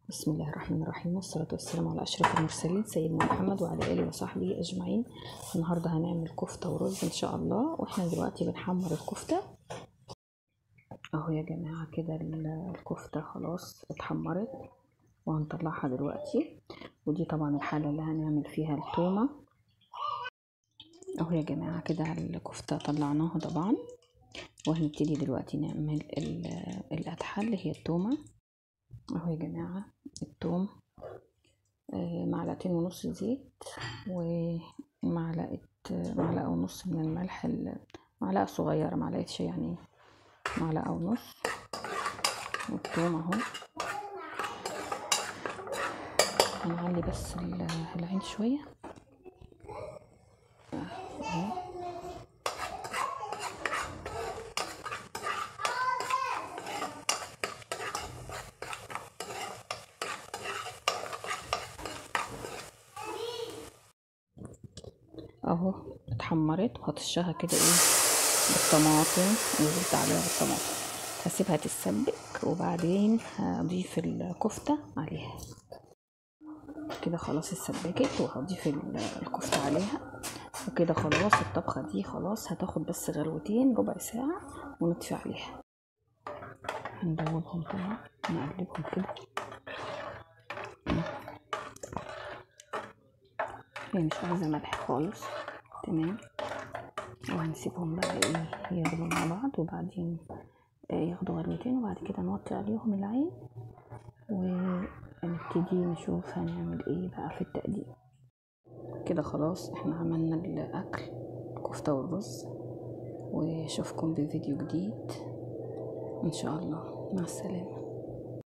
بسم الله الرحمن الرحيم، والصلاة والسلام على أشرف المرسلين سيدنا محمد وعلى آله وصحبه أجمعين. النهاردة هنعمل كفتة ورز إن شاء الله، وإحنا دلوقتي بنحمر الكفتة أهو يا جماعة. كده الكفتة خلاص اتحمرت وهنطلعها دلوقتي، ودي طبعا الحالة اللي هنعمل فيها التومة أهو يا جماعة. كده الكفتة طلعناها طبعا، وهنبتدي دلوقتي نعمل القدحة اللي هي التومة اهو يا جماعة. التوم 2.5 معلقة زيت، ومعلقة 1.5 معلقة من الملح، معلقة صغيرة، معلقة شاي يعني 1.5 معلقة. والتوم اهو هنعلي بس العين شوية اهو. اهو اتحمرت، وهطشها كده ايه بالطماطم، نزلت عليها بالطماطم، هسيبها تتسبك وبعدين هضيف الكفتة عليها. كده خلاص اتسبكت، وهضيف الكفتة عليها، وكده خلاص الطبخة دي خلاص هتاخد بس غلوتين ربع ساعة ونطفي عليها. هندوبهم طبعا، نقلبهم كده، هي مش عايزه ملح خالص، تمام. وهنسيبهم بقى ايه يغلوا مع بعض، وبعدين ياخدوا غلوتين، وبعد كده نوطي عليهم العين ونبتدي نشوف هنعمل ايه بقى في التقديم. كده خلاص احنا عملنا الاكل، الكفتة والرز، واشوفكم بفيديو جديد ان شاء الله. مع السلامة.